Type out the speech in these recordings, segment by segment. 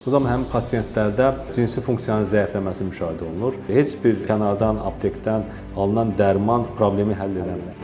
Bu zaman həmin pasientlərdə cinsi funksiyanın zəifləməsi müşahidə olunur. Heç bir kənardan, aptekdən alınan dərman problemi həll eləmir.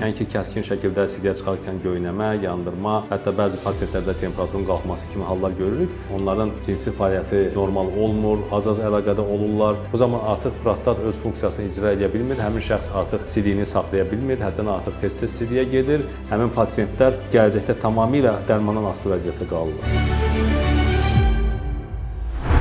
Yəni ki, kəskin şəkildə sidiyə çıxarkən göynəmə, yandırma, hətta bəzi pasientlərdə temperaturun qalxması kimi hallar görürük. Onların cinsi fəaliyyəti normal olmur, az-az əlaqədə olurlar. Bu zaman artıq prostat öz funksiyasını icra edə bilmir. Həmin şəxs artıq sidiyini saxlaya bilmir, həddən artıq tez-tez sidiyə gedir. Həmin pasientlər gələcəkdə tamamilə dərmandan asılı vəziyyətdə qalırlar.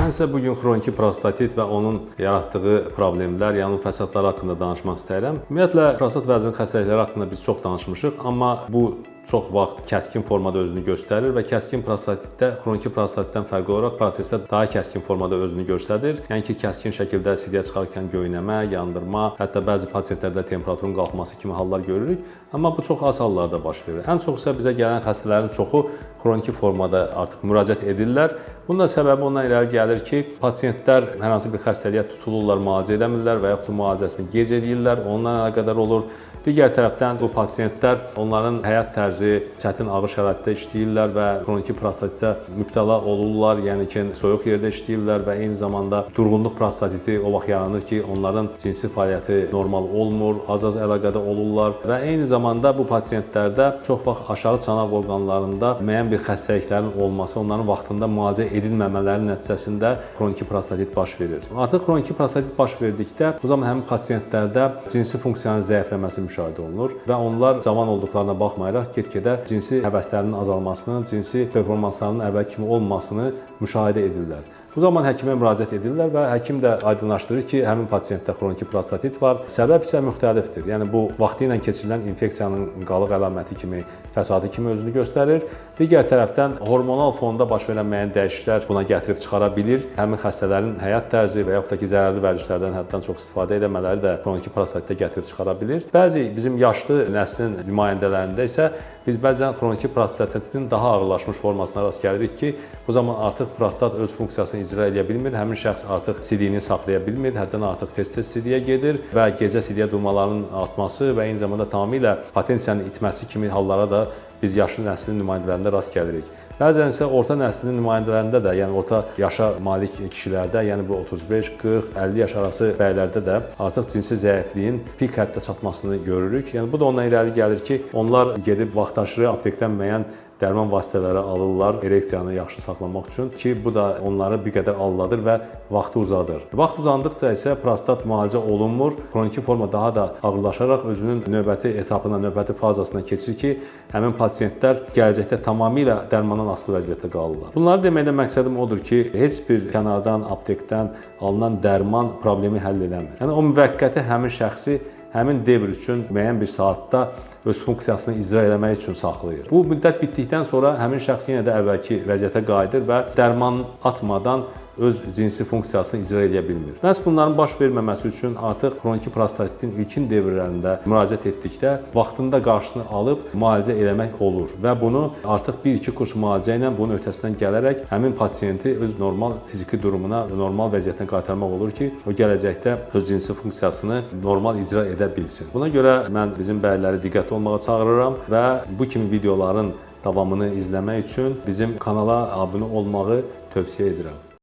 Mən sizə bu gün xroniki prostatit və onun yaratdığı problemlər, yəni onun fəsadları haqqında danışmaq istəyirəm. Ümumiyyətlə prostat vəzinin xəstəlikləri haqqında biz çox danışmışıq, amma bu çox vaxt kəskin formada özünü göstərir və kəskin prostatitdə xroniki prostatitdən fərqli olaraq prosesdə daha kəskin formada özünü göstərir. Yəni ki, kəskin şəkildə sidiyə çıxarkən göynəmə, yandırma, hətta bəzi pasientlərdə temperaturun qalxması kimi hallar görürük. Amma bu çox az hallarda baş verir. Ən çox isə bizə gələn xəstələrin çoxu xroniki formada artıq müraciət edirlər. Bunun da səbəbi ondan irəli gəlir ki, pasientlər hər hansı bir xəstəliyə tutulurlar, müalicə edəmirlər və yaxud da müalicəsini gec eləyirlər, onunla əlaqədar olur. Digər tərəfdən bu pasientlər onların həyat tərzi çətin, ağır şəraitdə işləyirlər və xroniki prostatitə mübtəla olurlar, yəni ki, soyuq yerdə işləyirlər və eyni zamanda durğunluq prostatiti o vaxt yaranır ki, onların cinsi fəaliyyəti normal olmur, az-az əlaqədə olurlar və eyni zamanda bu pasientlərdə çox vaxt aşağı çanaq orqanlarında müəyyən bir xəstəliklərin olması, onların vaxtında müalicə edilməmələri nəticəsində xroniki prostatit baş verir. Artıq xroniki prostatit baş verdikdə bu zaman həmin pasientlərdə cinsi funksiyanın zəifləməsi müşahidə olunur və onlar cavan olduqlarına baxmayaraq get-gedə cinsi həvəslərinin azalmasını, cinsi performanslarının əvvəl kimi olmamasını müşahidə edirlər. Bu zaman həkimə müraciət edirlər və həkim də aydınlaşdırır ki, həmin pasientdə xroniki prostatit var. Səbəb isə müxtəlifdir. Yəni bu vaxtı ilə keçirilən infeksiyanın qalıq əlaməti kimi, fəsadı kimi özünü göstərir. Digər tərəfdən hormonal fonda baş verən müəyyən dəyişikliklər buna gətirib çıxara bilir. Həmin xəstələrin həyat tərzi və yaxud da ki, zərərli vərdişlərdən həddən çox istifadə etmələri də xroniki prostatitə gətirib çıxara bilir. Bəzi bizim yaşlı nəslin nümayəndələrində isə biz bəzən xroniki prostatitin daha ağırlaşmış formasına rast gəlirik ki, bu zaman artıq prostat öz funksiyasını icra edə bilmir. Həmin şəxs artıq sidiyini saxlaya bilmir, həddən artıq tez-tez sidiyə gedir və gecə sidiyə durmalarının artması və eyni zamanda tamamilə potensiyanın itməsi kimi hallara da biz yaşlı nəslin nümayəndələrində rast gəlirik. Bəzən isə orta nəslin nümayəndələrində də, yəni orta yaşa malik kişilərdə, yəni bu 35, 40, 50 yaş arası bəylərdə də artıq cinsi zəifliyin pik həddə çatmasını görürük. Yəni bu da ondan irəli gəlir ki, onlar gedib vaxtaşırı aptekdən müəyyən dərman vasitələri alırlar ereksiyanı yaxşı saxlamaq üçün ki, bu da onları bir qədər aldadır və vaxtı uzadır. Vaxt uzandıqca isə prostat müalicə olunmur. Xroniki forma daha da ağırlaşaraq özünün növbəti etapına, növbəti fazasına keçir ki, həmin pasientlər gələcəkdə tamamilə dərmandan asılı vəziyyətdə qalırlar. Bunları deməkdə məqsədim odur ki, heç bir kənardan, aptekdən alınan dərman problemi həll eləmir. Yəni o müvəqqəti həmin şəxsi həmin devr üçün müəyyən bir saatda öz funksiyasını icra eləmək üçün saxlayır. Bu müddət bitdikdən sonra həmin şəxs yenə də əvvəlki vəziyyətə qayıdır və dərman atmadan öz cinsi funksiyasını icra edə bilmir. Məhz bunların baş verməməsi üçün artıq xroniki prostatitin ilkin devrlərində müraciət etdikdə vaxtında qarşısını alıb müalicə eləmək olur və bunu artıq 1-2 kurs müalicə ilə bunun öhdəsindən gələrək həmin pasienti öz normal fiziki durumuna, normal vəziyyətinə qaytarmaq olur ki, o gələcəkdə öz cinsi funksiyasını normal icra edə bilsin. Buna görə mən bizim bəyləri diqqətli olmağa çağırıram və bu kimi videoların davamını izləmək üçün bizim kanala abunə olmağı tövsiyə edirəm.